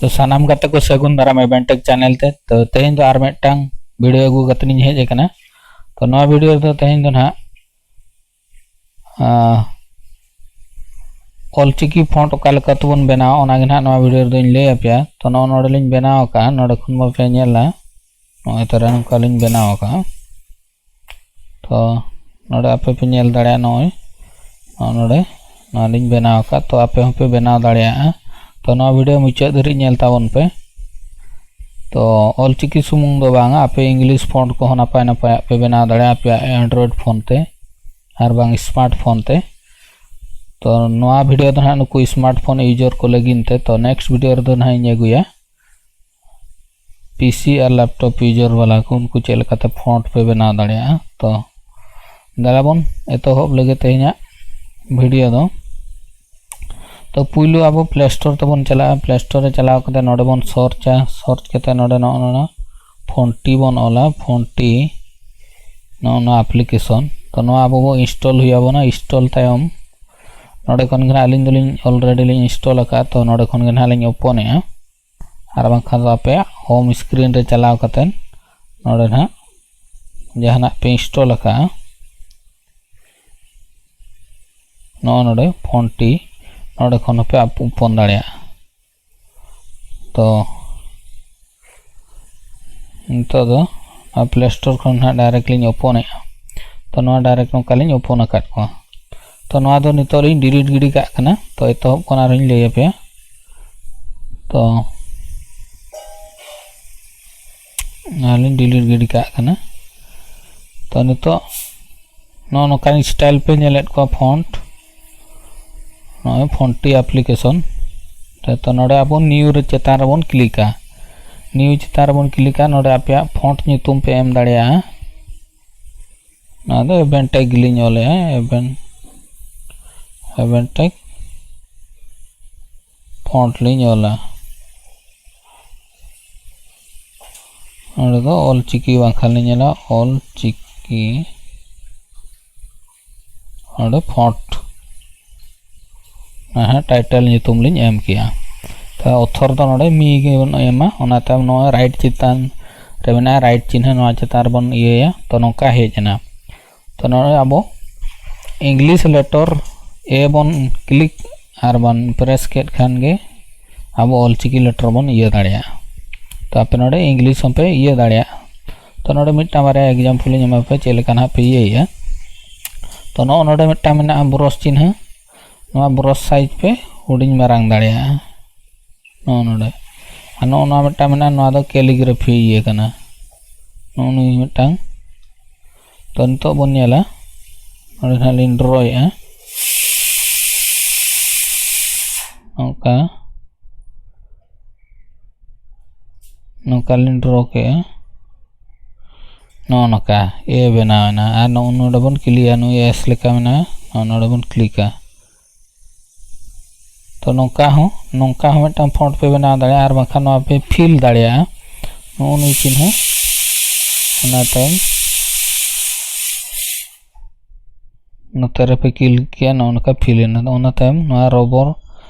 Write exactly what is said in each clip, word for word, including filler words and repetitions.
ᱛᱚ ᱥᱟᱱᱟᱢ ᱜᱟᱛᱮ ᱠᱚ ᱥᱟᱹᱜᱩᱱ ᱫᱟᱨᱟᱢ Avantech channel ᱛᱮ᱾ ᱛᱚ ᱛᱮᱦᱮᱧ ᱫᱚ ᱟᱨ ᱢᱤᱫᱴᱟᱝ video ᱟᱹᱜᱩ ᱠᱟᱛᱮ ᱤᱧ ᱦᱮᱡ ᱟᱠᱟᱱᱟ᱾ ᱛᱚ ᱱᱚᱣᱟ video ᱨᱮᱫᱚ ᱛᱮᱦᱮᱧ ᱫᱚ ᱱᱟᱦᱟᱜ, ᱟᱸ, ᱚᱞᱪᱤᱠᱤ font ᱚᱠᱟ ᱞᱮᱠᱟ ᱛᱮᱵᱚᱱ ᱵᱮᱱᱟᱣᱟ, ᱚᱱᱟ ᱜᱮ ᱱᱟᱦᱟᱜ ᱱᱚᱣᱟ video ᱨᱮᱫᱚᱧ ᱞᱟᱹᱭ ᱟᱯᱮᱭᱟ᱾ ᱛᱚ ᱱᱚᱜᱼᱚ ᱱᱚᱰᱮ ᱞᱤᱧ ᱵᱮᱱᱟᱣ ᱟᱠᱟᱫᱼᱟ, ᱱᱚᱰᱮ ᱠᱷᱚᱱ ᱵᱟᱯᱮ ᱧᱮᱞᱟ, ᱱᱚᱜᱼᱚᱭ ᱛᱚᱨᱟ ᱱᱚᱝᱠᱟ ᱞᱤᱧ ᱵᱮᱱᱟᱣ ᱟᱠᱟᱫᱼᱟ᱾ ᱛᱚ ᱱᱚᱰᱮ ᱟᱯᱮ ᱯᱮ ᱧᱮᱞ ᱫᱟᱲᱮᱭᱟᱜᱼᱟ, ᱱᱚᱜᱼᱚᱭ ᱱᱚᱜᱼᱚ ᱱᱚᱰᱮ ᱱᱚᱣᱟ ᱞᱤᱧ ᱵᱮᱱᱟᱣ ᱟᱠᱟᱫ᱾ ᱛᱚ ᱟᱯᱮ ᱦᱚᱸᱯᱮ ᱵᱮᱱᱟᱣ ᱫᱟᱲᱮᱭᱟᱜᱼᱟ᱾ ᱛᱚ ᱱᱚᱣᱟ video ᱢᱩᱪᱟᱹᱫ ᱫᱷᱟᱹᱨᱤᱡ ᱧᱮᱞ ᱛᱟᱵᱚᱱ ᱯᱮ᱾ ᱛᱚ ᱚᱞᱪᱤᱠᱤ ᱥᱩᱢᱩᱝ ᱫᱚ ᱵᱟᱝᱟ, ᱟᱯᱮ English font ᱠᱚᱦᱚᱸ ᱱᱟᱯᱟᱭ ᱱᱟᱯᱟᱭᱟᱜ ᱯᱮ ᱵᱮᱱᱟᱣ ᱫᱟᱲᱮᱭᱟᱜᱼᱟ ᱟᱯᱮᱭᱟᱜ Android phone ᱛᱮ ᱟᱨ ᱵᱟᱝ smart phone ᱛᱮ᱾ ᱛᱚ ᱱᱚᱣᱟ video ᱫᱚ ᱱᱟᱦᱟᱜ ᱱᱩᱠᱩ smart phone user ᱠᱚ ᱞᱟᱹᱜᱤᱫ ᱛᱮ᱾ ᱛᱚ next video ᱨᱮᱫᱚ ᱱᱟᱦᱟᱜ ᱤᱧ ᱟᱹᱜᱩᱭᱟ PC ᱟᱨ laptop user ᱵᱟᱞᱟ ᱠᱚ, ᱩᱱᱠᱩ ᱪᱮᱫ ᱞᱮᱠᱟᱛᱮ font ᱯᱮ ᱵᱮᱱᱟᱣ ᱫᱟᱲᱮᱭᱟᱜᱼᱟ᱾ ᱛᱚ ᱫᱮᱞᱟ ᱵᱚᱱ ᱮᱛᱚᱦᱚᱵ ᱞᱮᱜᱮ ᱛᱮᱦᱮᱧᱟᱜ video ᱫᱚ᱾ ᱛᱚ ᱯᱩᱭᱞᱩ ᱟᱵᱚ Play Store ᱛᱮᱵᱚᱱ ᱪᱟᱞᱟᱜᱼᱟ᱾ Play Store ᱨᱮ ᱪᱟᱞᱟᱣ ᱠᱟᱛᱮ ᱱᱚᱰᱮ ᱵᱚᱱ searchᱟ᱾ Search ᱠᱟᱛᱮ ᱱᱚᱰᱮ ᱱᱚᱜᱼᱚ ᱱᱚᱣᱟ Fonty ᱵᱚᱱ ᱚᱞᱟ, Fonty, ᱱᱚᱜᱼᱚ ᱱᱚᱣᱟ application᱾ ᱛᱚ ᱱᱚᱣᱟ ᱟᱵᱚ ᱵᱚ install ᱦᱩᱭ ᱟᱵᱚᱱᱟ᱾ Install ᱛᱟᱭᱚᱢ ᱱᱚᱰᱮ ᱠᱷᱚᱱ ᱜᱮ ᱱᱟᱦᱟᱜ ᱟᱹᱞᱤᱧ ᱫᱚᱞᱤᱧ already ᱞᱤᱧ install ᱟᱠᱟᱫᱼᱟ, ᱛᱚ ᱱᱚᱰᱮ ᱠᱷᱚᱱ ᱜᱮ ᱱᱟᱦᱟᱜ ᱞᱤᱧ openᱮᱜᱼᱟ᱾ ᱟᱨ ᱵᱟᱝᱠᱷᱟᱱ ᱫᱚ ᱟᱯᱮᱭᱟᱜ home screen ᱨᱮ ᱪᱟᱞᱟᱣ ᱠᱟᱛᱮ ᱱᱚᱰᱮ ᱱᱟᱦᱟᱜ ᱡᱟᱦᱟᱱᱟᱜ ᱯᱮ install ᱟᱠᱟᱫᱼᱟ, ᱱᱚᱜᱼᱚ ᱱᱚᱰᱮ Fonty, ᱱᱚᱰᱮ ᱠᱷᱚᱱ ᱦᱚᱸᱯᱮ open ᱫᱟᱲᱮᱭᱟᱜᱼᱟ᱾ ᱛᱚ ᱱᱤᱛᱚᱜ ᱫᱚ ᱱᱚᱣᱟ Play Store ᱠᱷᱚᱱ ᱱᱟᱦᱟᱜ direct ᱞᱤᱧ openᱮᱜᱼᱟ᱾ ᱛᱚ ᱱᱚᱣᱟ direct ᱱᱚᱝᱠᱟ ᱞᱤᱧ open ᱟᱠᱟᱫ ᱠᱚᱣᱟ᱾ ᱛᱚ ᱱᱚᱣᱟ ᱫᱚ ᱱᱤᱛᱚᱜ ᱞᱤᱧ delete ᱜᱤᱰᱤ ᱠᱟᱜ ᱠᱟᱱᱟ᱾ ᱛᱚ ᱮᱛᱚᱦᱚᱵ ᱠᱷᱚᱱ ᱟᱨᱦᱚᱸᱧ ᱞᱟᱹᱭ ᱟᱯᱮᱭᱟ᱾ ᱛᱚ ᱱᱚᱣᱟ ᱞᱤᱧ delete ᱜᱤᱰᱤ ᱠᱟᱜ ᱠᱟᱱᱟ᱾ ᱛᱚ ᱱᱤᱛᱚᱜ ᱱᱚᱜᱼᱚ ᱱᱚᱝᱠᱟᱱ style ᱯᱮ ᱧᱮᱞᱮᱫ ᱠᱚᱣᱟ, font, ᱱᱚᱜᱼᱚᱭ Fonty application᱾ ᱛᱚ ᱱᱚᱰᱮ ᱟᱵᱚ new ᱨᱮ ᱪᱮᱛᱟᱱ ᱨᱮᱵᱚᱱ clickᱟ᱾ New ᱪᱮᱛᱟᱱ ᱨᱮᱵᱚᱱ clickᱟ᱾ ᱱᱚᱰᱮ ᱟᱯᱮᱭᱟᱜ font ᱧᱩᱛᱩᱢ ᱯᱮ ᱮᱢ ᱫᱟᱲᱮᱭᱟᱜᱼᱟ᱾ ᱱᱚᱣᱟ ᱫᱚ Avantech ᱜᱮᱞᱤᱧ ᱚᱞᱮᱜᱼᱟ, Avan-, Avantech font ᱞᱤᱧ ᱚᱞᱟ᱾ ᱱᱚᱰᱮ ᱫᱚ ᱚᱞᱪᱤᱠᱤ ᱵᱟᱝᱠᱷᱟᱱ ᱞᱤᱧ ᱚᱞᱟ, ᱚᱞᱪᱤᱠᱤ᱾ ᱱᱚᱰᱮ font, ᱦᱮᱸ, title ᱧᱩᱛᱩᱢ ᱞᱤᱧ ᱮᱢ ᱠᱮᱜᱼᱟ᱾ ᱛᱚ author ᱫᱚ ᱱᱚᱰᱮ ᱢᱤ ᱜᱮᱵᱚᱱ ᱮᱢᱟ᱾ ᱚᱱᱟ ᱛᱟᱭᱚᱢ ᱱᱚᱣᱟ right ᱪᱮᱛᱟᱱ ᱨᱮ ᱢᱮᱱᱟᱜᱼᱟ, right ᱪᱤᱱᱦᱟᱹ, ᱱᱚᱣᱟ ᱪᱮᱛᱟᱱ ᱨᱮᱵᱚᱱ ᱤᱭᱟᱹᱭᱟ᱾ ᱛᱚ ᱱᱚᱝᱠᱟ ᱦᱮᱡ ᱮᱱᱟ᱾ ᱛᱚ ᱱᱚᱰᱮ ᱟᱵᱚ English letter A ᱵᱚᱱ click ᱟᱨ ᱵᱚᱱ press ᱠᱮᱫ ᱠᱷᱟᱱ ᱜᱮ ᱟᱵᱚ ᱚᱞᱪᱤᱠᱤ letter ᱵᱚᱱ ᱤᱭᱟᱹ ᱫᱟᱲᱮᱭᱟᱜᱼᱟ᱾ ᱛᱚ ᱟᱯᱮ ᱱᱚᱰᱮ English ᱦᱚᱸᱯᱮ ᱤᱭᱟᱹ ᱫᱟᱲᱮᱭᱟᱜᱼᱟ᱾ ᱛᱚ ᱱᱚᱰᱮ ᱢᱤᱫᱴᱟᱝ ᱵᱟᱨᱭᱟ example ᱤᱧ ᱮᱢᱟ ᱯᱮ ᱪᱮᱫ ᱞᱮᱠᱟ ᱱᱟᱦᱟᱜ ᱯᱮ ᱤᱭᱟᱹᱭᱮᱫᱼᱟ᱾ ᱛᱚ ᱱᱚᱜᱼᱚ ᱱᱚᱰᱮ ᱢᱤᱫᱴᱟᱝ ᱢᱮᱱᱟᱜᱼᱟ brush ᱪᱤᱱᱦᱟᱹ, ᱱᱚᱣᱟ brush size ᱯᱮ ᱦᱩᱰᱤᱧ ᱢᱟᱨᱟᱝ ᱫᱟᱲᱮᱭᱟᱜᱼᱟ᱾ ᱱᱚᱜᱼᱚ ᱱᱚᱰᱮ ᱟᱨ ᱱᱚᱜᱼᱚ ᱱᱚᱣᱟ ᱢᱤᱫᱴᱟᱝ ᱢᱮᱱᱟᱜᱼᱟ, ᱱᱚᱣᱟ ᱫᱚ calligraphy ᱤᱭᱟᱹ ᱠᱟᱱᱟ᱾ ᱱᱚᱜᱼᱚ ᱱᱩᱭ ᱢᱤᱫᱴᱟᱝ᱾ ᱛᱚ ᱱᱤᱛᱚᱜ ᱵᱚᱱ ᱧᱮᱞᱟ, ᱱᱚᱰᱮ ᱱᱟᱦᱟᱜ ᱞᱤᱧ drawᱮᱫᱼᱟ᱾ ᱱᱚᱝᱠᱟ ᱱᱚᱝᱠᱟ ᱞᱤᱧ draw ᱠᱮᱫᱼᱟ᱾ ᱱᱚᱜᱼᱚ ᱱᱚᱝᱠᱟ A ᱵᱮᱱᱟᱣ ᱮᱱᱟ᱾ ᱟᱨ ᱱᱚᱜᱼᱚ ᱱᱚᱰᱮ ᱵᱚᱱ clickᱟ, ᱱᱩᱭ S ᱞᱮᱠᱟ ᱢᱮᱱᱟᱜᱼᱟ, ᱱᱚᱜᱼᱚ ᱱᱚᱰᱮ ᱵᱚᱱ clickᱟ᱾ ᱛᱚ ᱱᱚᱝᱠᱟ ᱦᱚᱸ, ᱱᱚᱝᱠᱟ ᱦᱚᱸ ᱢᱤᱫᱴᱟᱝ font ᱯᱮ ᱵᱮᱱᱟᱣ ᱫᱟᱲᱮᱭᱟᱜᱼᱟ, ᱟᱨ ᱵᱟᱝᱠᱷᱟᱱ ᱱᱚᱣᱟ ᱯᱮ fill ᱫᱟᱲᱮᱭᱟᱜᱼᱟ᱾ ᱱᱚᱜᱼᱚ ᱱᱩᱭ ᱪᱤᱱᱦᱟᱹ, ᱚᱱᱟ ᱛᱟᱭᱚᱢ ᱱᱚᱛᱮ ᱨᱮᱯᱮ click ᱠᱮᱜᱼᱟ, ᱱᱚᱜᱼᱚ ᱱᱚᱝᱠᱟ fill ᱮᱱᱟ᱾ ᱚᱱᱟ ᱛᱟᱭᱚᱢ ᱱᱚᱣᱟ rubber,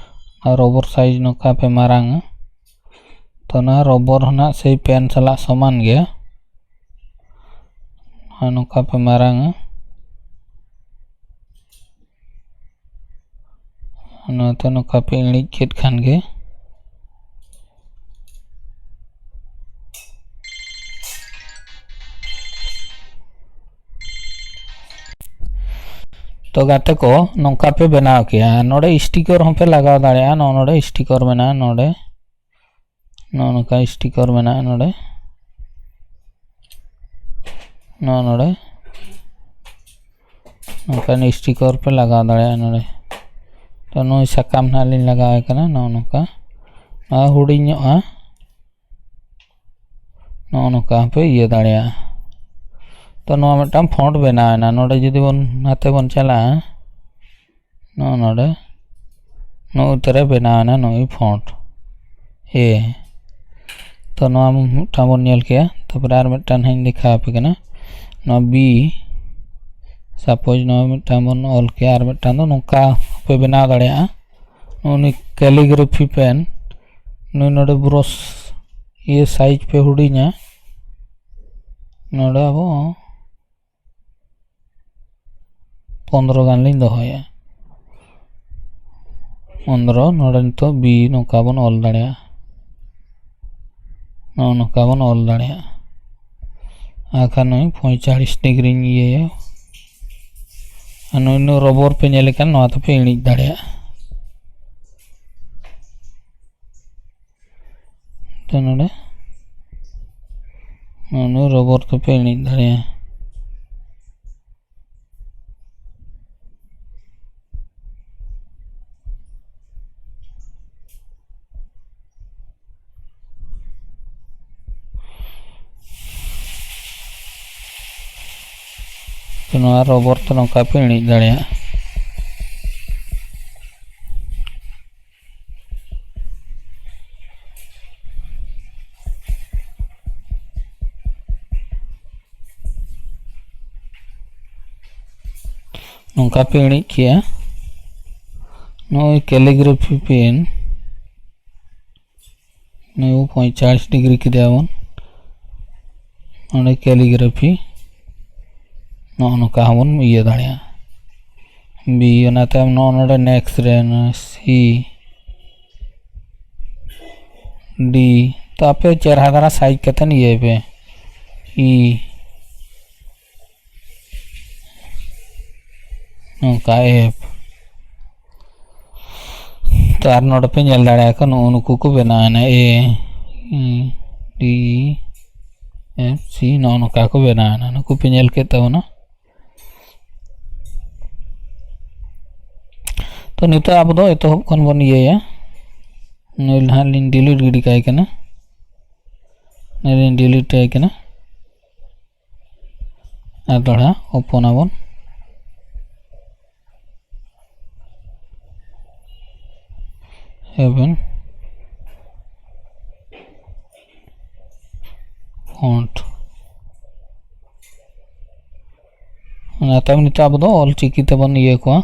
ᱱᱚᱣᱟ rubber size ᱱᱚᱝᱠᱟ ᱯᱮ ᱢᱟᱨᱟᱝᱟ᱾ ᱛᱚ ᱱᱚᱣᱟ rubber ᱦᱚᱸ ᱱᱟᱜ ᱥᱮᱭ pen ᱥᱟᱞᱟᱜ ᱥᱚᱢᱟᱱ ᱜᱮᱭᱟ᱾ ᱟᱨ ᱱᱚᱝᱠᱟ ᱯᱮ ᱢᱟᱨᱟᱝᱟ᱾ ᱱᱚᱛᱮ ᱱᱚᱝᱠᱟ ᱯᱮ ᱤᱬᱤᱡ ᱠᱮᱫ ᱠᱷᱟᱱ ᱜᱮ ᱛᱚ ᱜᱟᱛᱮ ᱠᱚ, ᱱᱚᱝᱠᱟ ᱯᱮ ᱵᱮᱱᱟᱣ ᱠᱮᱜᱼᱟ᱾ ᱱᱚᱰᱮ sticker ᱦᱚᱸᱯᱮ ᱞᱟᱜᱟᱣ ᱫᱟᱲᱮᱭᱟᱜᱼᱟ᱾ ᱱᱚᱜᱼᱚ ᱱᱚᱰᱮ sticker ᱢᱮᱱᱟᱜᱼᱟ, ᱱᱚᱰᱮ ᱱᱚᱜᱼᱚ ᱱᱚᱝᱠᱟ sticker ᱢᱮᱱᱟᱜᱼᱟ᱾ ᱱᱚᱰᱮ ᱱᱚᱜᱼᱚ ᱱᱚᱰᱮ ᱱᱚᱝᱠᱟᱱ sticker ᱯᱮ ᱞᱟᱜᱟᱣ ᱫᱟᱲᱮᱭᱟᱜᱼᱟ᱾ ᱱᱚᱰᱮ ᱛᱚ ᱱᱩᱭ ᱥᱟᱠᱟᱢ ᱱᱟᱦᱟᱜ ᱞᱤᱧ ᱞᱟᱜᱟᱣ ᱟᱭ ᱠᱟᱱᱟ᱾ ᱱᱚᱜᱼᱚ ᱱᱚᱝᱠᱟ ᱱᱚᱣᱟ ᱦᱩᱰᱤᱧᱚᱜᱼᱟ᱾ ᱱᱚᱜᱼᱚ ᱱᱚᱝᱠᱟ ᱦᱚᱸᱯᱮ ᱤᱭᱟᱹ ᱫᱟᱲᱮᱭᱟᱜᱼᱟ᱾ ᱛᱚ ᱱᱚᱣᱟ ᱢᱤᱫᱴᱟᱝ font ᱵᱮᱱᱟᱣ ᱮᱱᱟ᱾ ᱱᱚᱰᱮ ᱡᱩᱫᱤ ᱵᱚᱱ ᱱᱟᱛᱮ ᱵᱚᱱ ᱪᱟᱞᱟᱜᱼᱟ, ᱱᱚᱜᱼᱚ ᱱᱚᱰᱮ ᱱᱚᱜᱼᱚ ᱩᱛᱟᱹᱨᱮ ᱵᱮᱱᱟᱣ ᱮᱱᱟ ᱱᱩᱭ font A᱾ ᱛᱚ ᱱᱚᱣᱟ ᱢᱤᱫᱴᱟᱝ ᱵᱚᱱ ᱧᱮᱞ ᱠᱮᱜᱼᱟ᱾ ᱛᱟᱨᱯᱚᱨᱮ ᱟᱨ ᱢᱤᱫᱴᱟᱝ ᱦᱟᱸᱜ ᱤᱧ ᱫᱮᱠᱷᱟᱣ ᱟᱯᱮ ᱠᱟᱱᱟ᱾ ᱱᱚᱣᱟ B, suppose ᱱᱚᱣᱟ ᱢᱤᱫᱴᱟᱝ ᱵᱚᱱ ᱚᱞ ᱠᱮᱜᱼᱟ, ᱟᱨ ᱢᱤᱫᱴᱟᱝ ᱫᱚ ᱱᱚᱝᱠᱟ ᱯᱮ ᱵᱮᱱᱟᱣ ᱫᱟᱲᱮᱭᱟᱜᱼᱟ᱾ ᱱᱚᱜᱼᱚ ᱱᱩᱭ calligraphy pen ᱱᱩᱭ ᱱᱚᱰᱮ ᱵᱨᱚᱥ ᱤᱭᱟᱹ ᱥᱟᱭᱤᱡᱽ ᱯᱮ ᱦᱩᱰᱤᱧᱟ᱾ ᱱᱚᱰᱮ ᱟᱵᱚ ᱯᱚᱱᱫᱽᱨᱚ ᱜᱟᱱ ᱞᱤᱧ ᱫᱚᱦᱚᱭᱟ᱾ ᱯᱚᱱᱫᱽᱨᱚ, ᱱᱚᱰᱮ ᱱᱤᱛᱚᱜ ᱵᱤ ᱱᱚᱝᱠᱟ ᱵᱚᱱ ᱚᱞ ᱫᱟᱲᱮᱭᱟᱜᱼᱟ᱾ ᱱᱚᱜᱼᱚ ᱱᱚᱝᱠᱟ ᱵᱚᱱ ᱚᱞ ᱫᱟᱲᱮᱭᱟᱜᱼᱟ᱾ ᱟᱨ ᱠᱷᱟᱱ ᱱᱩᱭ ᱯᱚᱸᱭᱛᱟᱞᱞᱤᱥ ᱰᱤᱜᱽᱨᱤᱧ ᱤᱭᱟᱹᱭᱟ᱾ ᱟᱨ ᱱᱩᱭ, ᱱᱩᱭ ᱨᱚᱵᱚᱨ ᱯᱮ ᱧᱮᱞ ᱞᱮᱠᱷᱟᱱ ᱱᱚᱣᱟ ᱛᱮᱯᱮ ᱤᱬᱤᱡ ᱫᱟᱲᱮᱭᱟᱜᱼᱟ᱾ ᱛᱚ ᱱᱚᱰᱮ ᱱᱩᱭ ᱨᱚᱵᱚᱨ ᱛᱮᱯᱮ ᱤᱬᱤᱡ ᱫᱟᱲᱮᱭᱟᱜᱼᱟ᱾ ᱛᱚ ᱱᱚᱣᱟ ᱨᱚᱵᱚᱨ ᱛᱮ ᱱᱚᱝᱠᱟ ᱯᱮ ᱤᱬᱤᱡ ᱫᱟᱲᱮᱭᱟᱜᱼᱟ᱾ ᱱᱚᱝᱠᱟ ᱯᱮ ᱤᱬᱤᱡ ᱠᱮᱜᱼᱟ᱾ ᱱᱚᱜᱼᱚᱭ ᱠᱮᱞᱤᱜᱨᱟᱯᱷᱤ ᱯᱮᱱ, ᱱᱤᱭᱟᱹ ᱯᱚᱸᱭᱛᱟᱞᱞᱤᱥ ᱰᱤᱜᱽᱨᱤ ᱠᱮᱫᱟ ᱵᱚᱱ᱾ ᱱᱚᱰᱮ ᱠᱮᱞᱤᱜᱨᱟᱯᱷᱤ ᱱᱚᱜᱼᱚ ᱱᱚᱝᱠᱟ ᱦᱚᱸᱵᱚᱱ ᱤᱭᱟᱹ ᱫᱟᱲᱮᱭᱟᱜᱼᱟ᱾ ᱵᱤ, ᱚᱱᱟ ᱛᱟᱭᱚᱢ ᱱᱚᱜᱼᱚ ᱱᱚᱰᱮ ᱱᱮᱠᱥᱴ ᱨᱮ ᱥᱤ, ᱰᱤ᱾ ᱛᱚ ᱟᱯᱮ ᱪᱮᱦᱨᱟ ᱫᱷᱟᱨᱟ ᱥᱟᱭᱤᱡᱽ ᱠᱟᱛᱮᱫ ᱤᱭᱟᱹᱭ ᱯᱮ᱾ ᱤ, ᱱᱚᱝᱠᱟ ᱮᱯᱷ᱾ ᱛᱚ ᱟᱨ ᱱᱚᱰᱮ ᱯᱮ ᱧᱮᱞ ᱫᱟᱲᱮᱭᱟᱜ ᱠᱟᱱᱟ, ᱱᱩᱜᱼᱩ ᱱᱩᱠᱩ ᱠᱚ ᱵᱮᱱᱟᱣ ᱮᱱᱟ, ᱮ, ᱰᱤ, ᱮᱯᱷ, ᱥᱤ, ᱱᱚᱜᱼᱚ ᱱᱚᱝᱠᱟ ᱠᱚ ᱵᱮᱱᱟᱣ ᱮᱱᱟ᱾ ᱱᱩᱠᱩ ᱯᱮ ᱧᱮᱞ ᱠᱮᱫ ᱛᱟᱵᱚᱱᱟ᱾ ᱛᱚ ᱱᱤᱛᱚᱜ ᱟᱵᱚ ᱫᱚ ᱮᱛᱚᱦᱚᱵ ᱠᱷᱚᱱ ᱵᱚᱱ ᱤᱭᱟᱹᱭᱟ᱾ ᱱᱩᱭ ᱱᱟᱦᱟᱜ ᱞᱤᱧ ᱰᱤᱞᱤᱴ ᱜᱤᱰᱤ ᱠᱟᱭ ᱠᱟᱱᱟ᱾ ᱱᱩᱭ ᱞᱤᱧ ᱰᱤᱞᱤᱴ ᱟᱭ ᱠᱟᱱᱟ᱾ ᱟᱨ ᱫᱚᱦᱲᱟ ᱳᱯᱮᱱ ᱟᱵᱚᱱ᱾ ᱦᱮᱵᱷᱮᱱ ᱯᱷᱚᱱᱴ᱾ ᱚᱱᱟ ᱛᱟᱭᱚᱢ ᱱᱤᱛᱚᱜ ᱟᱵᱚ ᱫᱚ ᱚᱞ ᱪᱤᱠᱤ ᱛᱮᱵᱚᱱ ᱤᱭᱟᱹ ᱠᱚᱣᱟ᱾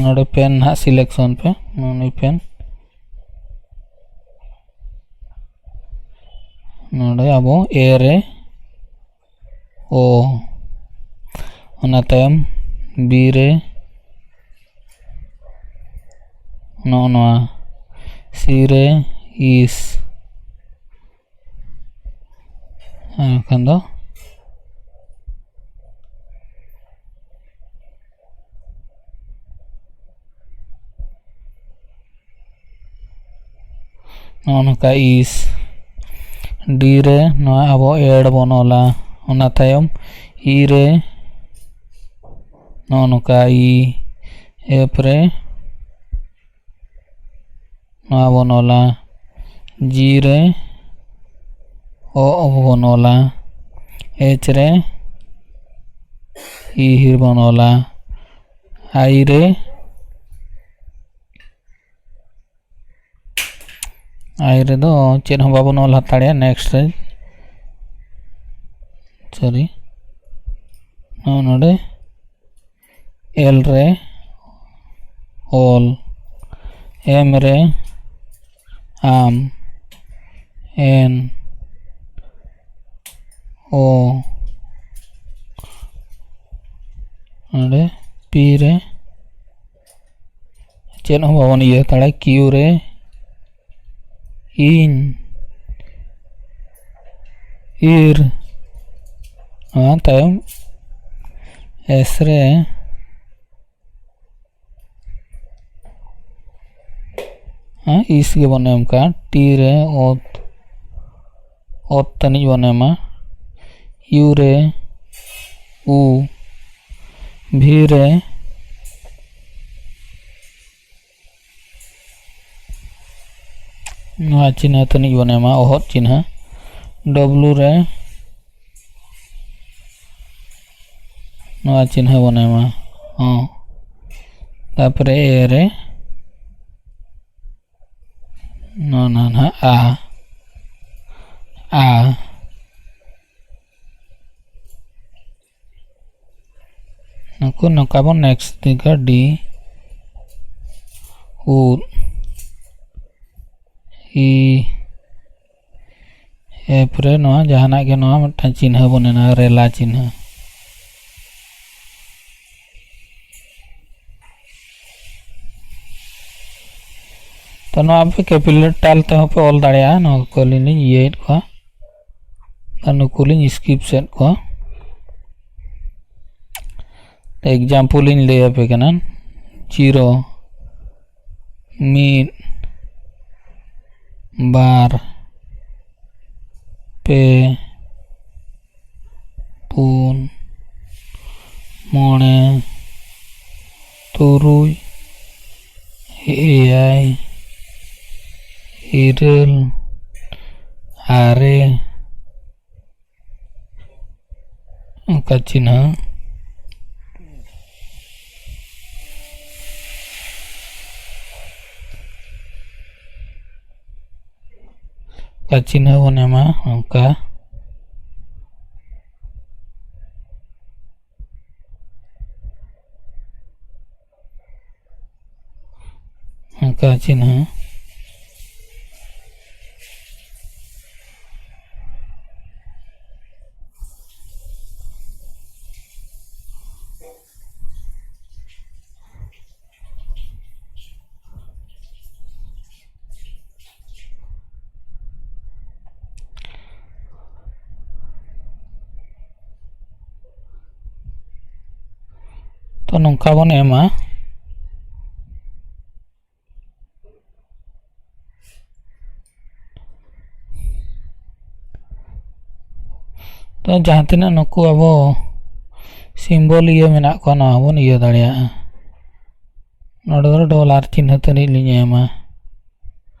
ᱱᱚᱰᱮ ᱯᱮᱱ ᱱᱟᱦᱟᱜ selection ᱯᱮ, ᱱᱩᱭ ᱯᱮᱱ᱾ ᱱᱚᱰᱮ ᱟᱵᱚ A ᱨᱮ O, ᱚᱱᱟ ᱛᱟᱭᱚᱢ B ᱨᱮ ᱱᱚᱜᱼᱚ ᱱᱚᱣᱟ, C ᱨᱮ is, ᱮᱱᱠᱷᱟᱱ ᱫᱚ ᱱᱚᱜᱼᱚ ᱱᱚᱝᱠᱟ is᱾ D ᱨᱮ ᱱᱚᱣᱟ ᱟᱵᱚ add ᱵᱚᱱ ᱚᱞᱟ, ᱚᱱᱟ ᱛᱟᱭᱚᱢ E ᱨᱮ ᱱᱚᱜᱼᱚ ᱱᱚᱝᱠᱟ E, F ᱨᱮ ᱱᱚᱣᱟ ᱵᱚᱱ ᱚᱞᱟ, G ᱨᱮ O ᱵᱚᱱ ᱚᱞᱟ, H ᱨᱮ E ᱦᱤᱨ ᱵᱚᱱ ᱚᱞᱟ, I ᱨᱮ I ᱨᱮᱫᱚ ᱪᱮᱫ ᱦᱚᱸ ᱵᱟᱵᱚᱱ ᱚᱞ ᱦᱟᱛᱟᱲᱮᱭᱟ, next ᱨᱮ, sorry, ᱱᱚᱜᱼᱚ ᱱᱚᱰᱮ L ᱨᱮ all, M ᱨᱮ am, N, O, ᱱᱚᱰᱮ P ᱨᱮ ᱪᱮᱫ ᱦᱚᱸ ᱵᱟᱵᱚᱱ ᱤᱭᱟᱹ ᱦᱟᱛᱟᱲᱟ, Q ᱨᱮ ᱤᱧ, ᱤᱨ, ᱚᱱᱟ ᱛᱟᱭᱚᱢ S ᱨᱮ ᱦᱮᱸ, is ᱜᱮᱵᱚᱱ ᱮᱢ ᱠᱟᱜᱼᱟ, T ᱨᱮ ᱚᱛ, ᱚᱛ ᱛᱟᱹᱱᱤᱡ ᱵᱚᱱ ᱮᱢᱟ, U ᱨᱮ ᱩ, V ᱨᱮ ᱱᱚᱣᱟ ᱪᱤᱱᱦᱟᱹ ᱛᱟᱹᱱᱤᱡ ᱵᱚᱱ ᱮᱢᱟ, ᱚᱦᱚᱫ ᱪᱤᱱᱦᱟᱹ, W ᱨᱮ ᱱᱚᱣᱟ ᱪᱤᱱᱦᱟᱹ ᱵᱚᱱ ᱮᱢᱟ, ᱦᱚᱸ, ᱛᱟᱨᱯᱚᱨᱮ A ᱨᱮ ᱱᱚᱣᱟ ᱱᱟᱦᱟᱜ A, A, ᱱᱩᱠᱩ ᱱᱚᱝᱠᱟ ᱵᱚᱱ next ᱤᱫᱤ ᱠᱚᱣᱟ, D, ᱩᱫ, ᱤ ᱮᱯ ᱨᱮ ᱱᱚᱣᱟ ᱡᱟᱦᱟᱱᱟᱜ ᱜᱮ, ᱱᱚᱣᱟ ᱢᱤᱫᱴᱟᱝ ᱪᱤᱱᱦᱟᱹ ᱵᱚᱱ ᱮᱢᱟ, ᱨᱮᱞᱟ ᱪᱤᱱᱦᱟᱹ᱾ ᱛᱚ ᱱᱚᱣᱟ ᱟᱯᱮ ᱠᱮᱯᱤᱴᱟᱞ ᱛᱮᱦᱚᱸ ᱯᱮ ᱚᱞ ᱫᱟᱲᱮᱭᱟᱜᱼᱟ᱾ ᱱᱚᱣᱟ ᱠᱚ ᱟᱹᱞᱤᱧ ᱞᱤᱧ ᱤᱭᱟᱹᱭᱮᱫ ᱠᱚᱣᱟ ᱟᱨ ᱱᱩᱠᱩ ᱞᱤᱧ ᱥᱠᱤᱯ ᱥᱮᱫ ᱠᱚᱣᱟ᱾ ᱮᱠᱡᱟᱢᱯᱚᱞ ᱤᱧ ᱞᱟᱹᱭ ᱟᱯᱮ ᱠᱟᱱᱟ, ᱡᱤᱨᱳ, ᱢᱤᱫ, ᱵᱟᱨ, ᱯᱮ, ᱯᱩᱱ, ᱢᱚᱬᱮ, ᱛᱩᱨᱩᱭ, ᱮᱭᱟᱭ, ᱤᱨᱟᱹᱞ, ᱟᱨᱮ, ᱚᱱᱠᱟ ᱪᱤᱱᱦᱟᱹ᱾ ᱚᱱᱠᱟ ᱪᱤᱱᱦᱟᱹ ᱵᱚᱱ ᱮᱢᱟ, ᱚᱱᱠᱟ᱾ ᱚᱱᱠᱟ ᱪᱤᱱᱦᱟᱹ᱾ ᱛᱚ ᱱᱚᱝᱠᱟ ᱵᱚᱱ ᱮᱢᱟ᱾ ᱛᱚ ᱡᱟᱦᱟᱸ ᱛᱤᱱᱟᱹᱜ ᱱᱩᱠᱩ ᱟᱵᱚ ᱥᱤᱢᱵᱚᱞ ᱤᱭᱟᱹ ᱢᱮᱱᱟᱜ ᱠᱚᱣᱟ, ᱱᱚᱣᱟ ᱵᱚᱱ ᱤᱭᱟᱹ ᱫᱟᱲᱮᱭᱟᱜᱼᱟ᱾ ᱱᱚᱰᱮ ᱫᱚ ᱰᱚᱞᱟᱨ ᱪᱤᱱᱦᱟᱹ ᱛᱟᱹᱱᱤᱡ ᱞᱤᱧ ᱮᱢᱟ,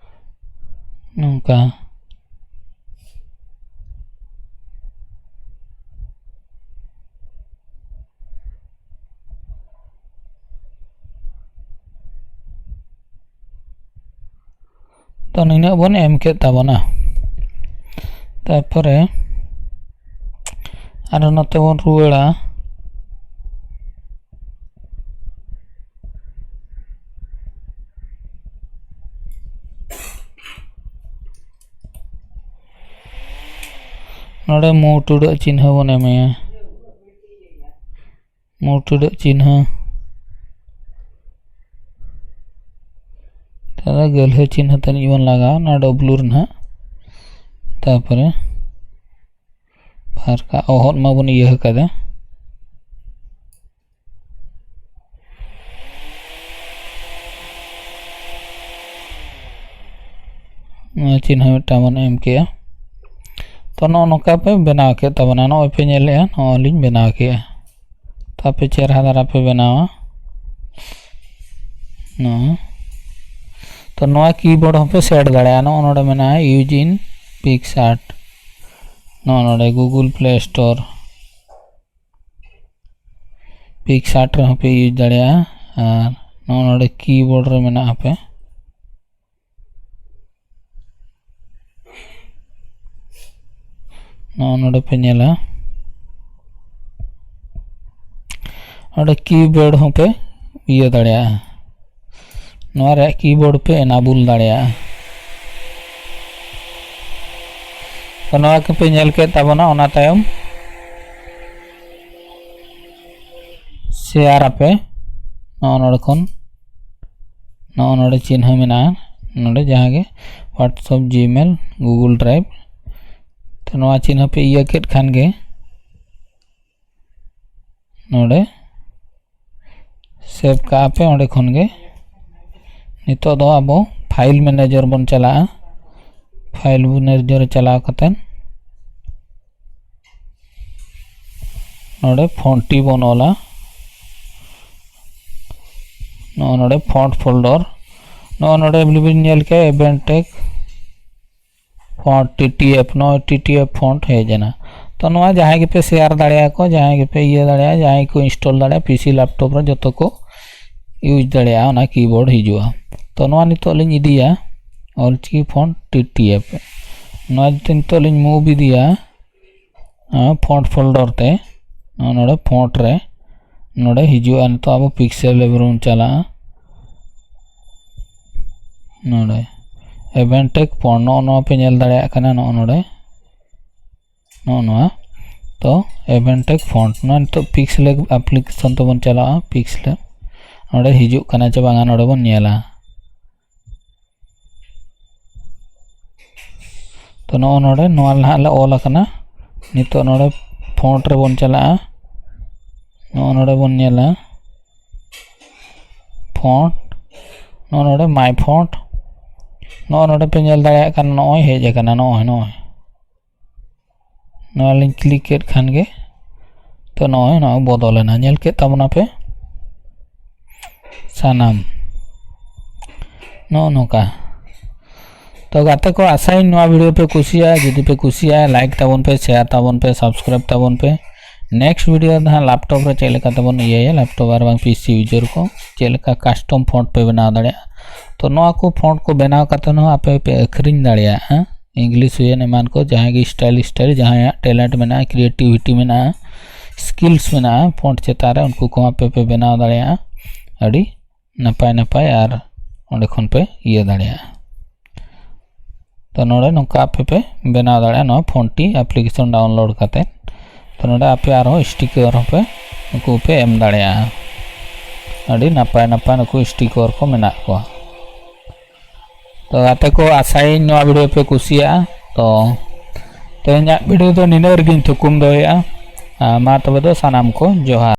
ᱱᱚᱝᱠᱟ᱾ ᱛᱚ ᱱᱤᱱᱟᱹᱜ ᱵᱚᱱ ᱮᱢ ᱠᱮᱫ ᱛᱟᱵᱚᱱᱟ᱾ ᱛᱟᱨᱯᱚᱨᱮ ᱟᱨᱚ ᱱᱚᱛᱮ ᱵᱚᱱ ᱨᱩᱣᱟᱹᱲᱟ᱾ ᱱᱚᱰᱮ ᱢᱩ ᱴᱩᱰᱟᱹᱜ ᱪᱤᱱᱦᱟᱹ ᱵᱚᱱ ᱮᱢᱮᱭᱟ᱾ ᱢᱩ ᱴᱩᱰᱟᱹᱜ ᱪᱤᱱᱦᱟᱹ᱾ ᱛᱟᱦᱞᱮ ᱜᱟᱹᱞᱦᱟᱹ ᱪᱤᱱᱦᱟᱹ ᱛᱟᱹᱱᱤᱡ ᱵᱚᱱ ᱞᱟᱜᱟᱣᱟ, ᱚᱱᱟ ᱰᱚᱵᱞᱩ ᱨᱮ ᱱᱟᱦᱟᱜ᱾ ᱛᱟᱨᱯᱚᱨᱮ ᱯᱷᱟᱨᱠᱟ ᱚᱦᱚᱫ ᱢᱟᱵᱚᱱ ᱤᱭᱟᱹ ᱟᱠᱟᱫᱟ᱾ ᱱᱚᱣᱟ ᱪᱤᱱᱦᱟᱹ ᱢᱤᱫᱴᱟᱝ ᱵᱚᱱ ᱮᱢ ᱠᱮᱜᱼᱟ᱾ ᱛᱚ, ᱱᱚᱜᱼᱚ ᱱᱚᱝᱠᱟ ᱯᱮ ᱵᱮᱱᱟᱣ ᱠᱮᱫ ᱛᱟᱵᱚᱱᱟ᱾ ᱱᱚᱜᱼᱚᱭ ᱯᱮ ᱧᱮᱞᱮᱜᱼᱟ, ᱱᱚᱜᱼᱚᱭ ᱞᱤᱧ ᱵᱮᱱᱟᱣ ᱠᱮᱜᱼᱟ᱾ ᱛᱚ, ᱟᱯᱮ ᱪᱮᱦᱨᱟ ᱫᱷᱟᱨᱟ ᱯᱮ ᱵᱮᱱᱟᱣᱟ᱾ ᱱᱚᱣᱟ᱾ ᱛᱚ, ᱱᱚᱣᱟ ᱠᱤᱵᱳᱨᱰ ᱦᱚᱸᱯᱮ ᱥᱮᱴ ᱫᱟᱲᱮᱭᱟᱜᱼᱟ᱾ ᱱᱚᱜᱼᱚ ᱱᱚᱰᱮ ᱢᱮᱱᱟᱜᱼᱟ use in PicsArt᱾ ᱱᱚᱜᱼᱚ ᱱᱚᱰᱮ Google Play Store, PicsArt ᱨᱮᱦᱚᱸ ᱯᱮ use ᱫᱟᱲᱮᱭᱟᱜᱼᱟ᱾ ᱟᱨ ᱱᱚᱜᱼᱚ ᱱᱚᱰᱮ ᱠᱤᱵᱳᱨᱰ ᱨᱮ ᱢᱮᱱᱟᱜᱼᱟ ᱯᱮ᱾ ᱱᱚᱜᱼᱚ ᱱᱚᱰᱮ ᱯᱮ ᱧᱮᱞᱟ, ᱱᱚᱰᱮ ᱠᱤᱵᱳᱨᱰ ᱦᱚᱸᱯᱮ ᱤᱭᱟᱹ ᱫᱟᱲᱮᱭᱟᱜᱼᱟ᱾ ᱱᱚᱣᱟ ᱨᱮᱭᱟᱜ ᱠᱤᱵᱳᱨᱰ ᱯᱮ enable ᱫᱟᱲᱮᱭᱟᱜᱼᱟ᱾ ᱛᱚ, ᱱᱚᱣᱟ ᱠᱚᱯᱮ ᱧᱮᱞ ᱠᱮᱫ ᱛᱟᱵᱚᱱᱟ᱾ ᱚᱱᱟ ᱛᱟᱭᱚᱢ ᱥᱮᱭᱟᱨ ᱟᱯᱮ᱾ ᱱᱚᱜᱼᱚ ᱱᱚᱰᱮ ᱠᱷᱚᱱ ᱱᱚᱜᱼᱚ ᱱᱚᱰᱮ ᱪᱤᱱᱦᱟᱹ ᱢᱮᱱᱟᱜᱼᱟ, ᱱᱚᱰᱮ ᱡᱟᱦᱟᱸ ᱜᱮ WhatsApp, Gmail, Google Drive᱾ ᱛᱚ, ᱱᱚᱣᱟ ᱪᱤᱱᱦᱟᱹ ᱯᱮ ᱤᱭᱟᱹ ᱠᱮᱫ ᱠᱷᱟᱱ ᱜᱮ ᱱᱚᱰᱮ ᱥᱮᱵᱷ ᱠᱟᱜᱼᱟ ᱯᱮ᱾ ᱚᱸᱰᱮ ᱠᱷᱚᱱ ᱜᱮ ᱱᱤᱛᱚᱜ ᱫᱚ ᱟᱵᱚ ᱯᱷᱟᱭᱤᱞ ᱢᱮᱱᱮᱡᱟᱨ ᱵᱚᱱ ᱪᱟᱞᱟᱜᱼᱟ᱾ ᱯᱷᱟᱭᱤᱞ ᱢᱮᱱᱮᱡᱟᱨ ᱨᱮ ᱪᱟᱞᱟᱣ ᱠᱟᱛᱮᱫ ᱱᱚᱰᱮ ᱯᱷᱚᱱᱴ ᱴᱤ ᱵᱚᱱ ᱚᱞᱟ᱾ ᱱᱚᱜᱼᱚ ᱱᱚᱰᱮ ᱯᱷᱚᱱᱴ ᱯᱷᱳᱞᱰᱟᱨ, ᱱᱚᱜᱼᱚ ᱱᱚᱰᱮ ᱵᱤᱱ ᱧᱮᱞ ᱠᱮᱜᱼᱟ Avantech font T T F, ᱱᱚᱜᱼᱚᱭ ᱴᱤ ᱴᱤ ᱮᱯᱷ ᱯᱷᱚᱱᱴ ᱦᱮᱡ ᱮᱱᱟ᱾ ᱛᱚ, ᱱᱚᱣᱟ ᱡᱟᱦᱟᱸᱭ ᱜᱮᱯᱮ ᱥᱮᱭᱟᱨ ᱫᱟᱲᱮᱭᱟᱠᱚ, ᱡᱟᱦᱟᱸᱭ ᱜᱮᱯᱮ ᱤᱭᱟᱹ ᱫᱟᱲᱮᱭᱟᱜᱼᱟ, ᱡᱟᱦᱟᱸᱭ ᱠᱚ ᱤᱱᱥᱴᱚᱞ ᱫᱟᱲᱮᱭᱟᱜᱼᱟ, ᱯᱤ ᱥᱤ ᱞᱮᱯᱴᱚᱯ ᱨᱮ ᱡᱚᱛᱚ ᱠᱚ ᱤᱭᱩᱡᱽ ᱫᱟᱲᱮᱭᱟᱜᱼᱟ, ᱚᱱᱟ ᱠᱤᱵᱳᱨᱰ ᱦᱤᱡᱩᱜᱼᱟ᱾ ᱛᱚ, ᱱᱚᱣᱟ ᱱᱤᱛᱚᱜ ᱞᱤᱧ ᱤᱫᱤᱭᱟ Ol Chiki font T T F. ᱱᱚᱣᱟ ᱡᱩᱫᱤ ᱱᱤᱛᱚᱜ ᱞᱤᱧ ᱢᱩᱵᱷ ᱤᱫᱤᱭᱟ, ᱯᱷᱚᱱᱴ ᱯᱷᱳᱞᱰᱟᱨ ᱛᱮ, ᱱᱚᱜᱼᱚ ᱱᱚᱰᱮ ᱯᱷᱚᱱᱴ ᱨᱮ ᱱᱚᱰᱮ ᱦᱤᱡᱩᱜᱼᱟ᱾ ᱱᱤᱛᱚᱜ ᱟᱵᱚ ᱯᱤᱠᱥᱮᱞ ᱞᱮᱵᱮᱞ ᱵᱚᱱ ᱪᱟᱞᱟᱜᱼᱟ᱾ ᱱᱚᱰᱮ Avantech ᱯᱷᱚᱱᱴ, ᱱᱚᱜᱼᱚ ᱱᱚᱣᱟ ᱯᱮ ᱧᱮᱞ ᱫᱟᱲᱮᱭᱟᱜ ᱠᱟᱱᱟ᱾ ᱱᱚᱜᱼᱚ ᱱᱚᱰᱮ ᱱᱚᱜᱼᱚ ᱱᱚᱣᱟ᱾ ᱛᱚ Aventech font, ᱱᱚᱣᱟ ᱱᱤᱛᱚᱜ Pixlab application ᱛᱮᱵᱚᱱ ᱪᱟᱞᱟᱜᱼᱟ᱾ Pixlab ᱱᱚᱰᱮ ᱦᱤᱡᱩᱜ ᱠᱟᱱᱟ ᱪᱮ ᱵᱟᱝᱟ, ᱱᱚᱰᱮ ᱵᱚᱱ ᱧᱮᱞᱟ᱾ ᱛᱚ ᱱᱚᱜᱼᱚ ᱱᱚᱰᱮ ᱱᱚᱣᱟ ᱱᱟᱦᱟᱜ ᱞᱮ ᱚᱞ ᱟᱠᱟᱱᱟ᱾ ᱱᱤᱛᱚᱜ ᱱᱚᱰᱮ font ᱨᱮᱵᱚᱱ ᱪᱟᱞᱟᱜᱼᱟ᱾ ᱱᱚᱜᱼᱚ ᱱᱚᱰᱮ ᱵᱚᱱ ᱧᱮᱞᱟ font, ᱱᱚᱜᱼᱚ ᱱᱚᱰᱮ my font, ᱱᱚᱜᱼᱚ ᱱᱚᱰᱮ ᱯᱮ ᱧᱮᱞ ᱫᱟᱲᱮᱭᱟᱜ ᱠᱟᱱᱟ, ᱱᱚᱜᱼᱚᱭ ᱦᱮᱡ ᱟᱠᱟᱱᱟ, ᱱᱚᱜᱼᱚᱭ ᱱᱚᱜᱼᱚᱭ ᱱᱚᱣᱟ ᱞᱤᱧ click ᱠᱮᱫ ᱠᱷᱟᱱ ᱜᱮ ᱛᱚ ᱱᱚᱜᱼᱚᱭ ᱱᱚᱣᱟ ᱵᱚᱫᱚᱞᱮᱱᱟ, ᱧᱮᱞ ᱠᱮᱫ ᱛᱟᱵᱚᱱᱟ ᱯᱮ ᱥᱟᱱᱟᱢ᱾ ᱱᱚᱜᱼᱚ ᱱᱚᱝᱠᱟ᱾ ᱛᱚ ᱜᱟᱛᱮ ᱠᱚ, ᱟᱥᱟᱭᱟᱹᱧ ᱱᱚᱣᱟ video ᱯᱮ ᱠᱩᱥᱤᱭᱟᱜᱼᱟ᱾ ᱡᱩᱫᱤ ᱯᱮ ᱠᱩᱥᱤᱭᱟᱜᱼᱟ, like ᱛᱟᱵᱚᱱ ᱯᱮ, share ᱛᱟᱵᱚᱱ ᱯᱮ, subscribe ᱛᱟᱵᱚᱱ ᱯᱮ᱾ Next video ᱫᱚ ᱦᱟᱸᱜ laptop ᱨᱮ ᱪᱮᱫ ᱞᱮᱠᱟ ᱛᱮᱵᱚᱱ ᱤᱭᱟᱹᱭᱟ, laptop ᱟᱨ ᱵᱟᱝ P C user ᱠᱚ ᱪᱮᱫ ᱞᱮᱠᱟ custom font ᱯᱮ ᱵᱮᱱᱟᱣ ᱫᱟᱲᱮᱭᱟᱜᱼᱟ᱾ ᱛᱚ ᱱᱚᱣᱟ ᱠᱚ font ᱠᱚ ᱵᱮᱱᱟᱣ ᱠᱟᱛᱮ ᱦᱚᱸ ᱟᱯᱮ ᱯᱮ ᱟᱹᱠᱷᱨᱤᱧ ᱫᱟᱲᱮᱭᱟᱜᱼᱟ᱾ English ᱦᱩᱭᱮᱱ ᱮᱢᱟᱱ ᱠᱚ, ᱡᱟᱦᱟᱸᱭ ᱜᱮ style style, ᱡᱟᱦᱟᱸᱭᱟᱜ talent ᱢᱮᱱᱟᱜᱼᱟ, creativity ᱢᱮᱱᱟᱜᱼᱟ, skills ᱢᱮᱱᱟᱜᱼᱟ font ᱪᱮᱛᱟᱱ ᱨᱮ, ᱩᱱᱠᱩ ᱠᱚᱦᱚᱸ ᱟᱯᱮ ᱯᱮ ᱵᱮᱱᱟᱣ ᱫᱟᱲᱮᱭᱟᱜᱼᱟ ᱟᱹᱰᱤ ᱱᱟᱯᱟᱭ ᱱᱟᱯᱟᱭ, ᱟᱨ ᱚᱸᱰᱮ ᱠᱷᱚᱱ ᱯᱮ ᱤᱭᱟᱹ ᱫᱟᱲᱮᱭᱟᱜᱼᱟ᱾ ᱛᱚ ᱱᱚᱰᱮ ᱱᱚᱝᱠᱟ ᱟᱯᱮ ᱯᱮ ᱵᱮᱱᱟᱣ ᱫᱟᱲᱮᱭᱟᱜᱼᱟ ᱱᱚᱣᱟ Fonty application download ᱠᱟᱛᱮ᱾ ᱛᱚ ᱱᱚᱰᱮ ᱟᱯᱮ ᱟᱨᱦᱚᱸ sticker ᱦᱚᱸᱯᱮ ᱩᱱᱠᱩ ᱯᱮ ᱮᱢ ᱫᱟᱲᱮᱭᱟᱜᱼᱟ᱾ ᱟᱹᱰᱤ ᱱᱟᱯᱟᱭ ᱱᱟᱯᱟᱭ ᱱᱩᱠᱩ sticker ᱠᱚ ᱢᱮᱱᱟᱜ ᱠᱚᱣᱟ᱾ ᱛᱚ ᱜᱟᱛᱮ ᱠᱚ, ᱟᱥᱟᱭᱟᱹᱧ ᱱᱚᱣᱟ video ᱯᱮ ᱠᱩᱥᱤᱭᱟᱜᱼᱟ᱾ ᱛᱚ ᱛᱮᱦᱮᱧᱟᱜ video ᱫᱚ ᱱᱤᱱᱟᱹᱜ ᱨᱮᱜᱮᱧ ᱛᱷᱩᱠᱩᱢ ᱫᱚᱦᱚᱭᱮᱫᱼᱟ᱾ ᱟᱨ ᱢᱟ ᱛᱚᱵᱮ ᱫᱚ ᱥᱟᱱᱟᱢ ᱠᱚ ᱡᱚᱦᱟᱨ᱾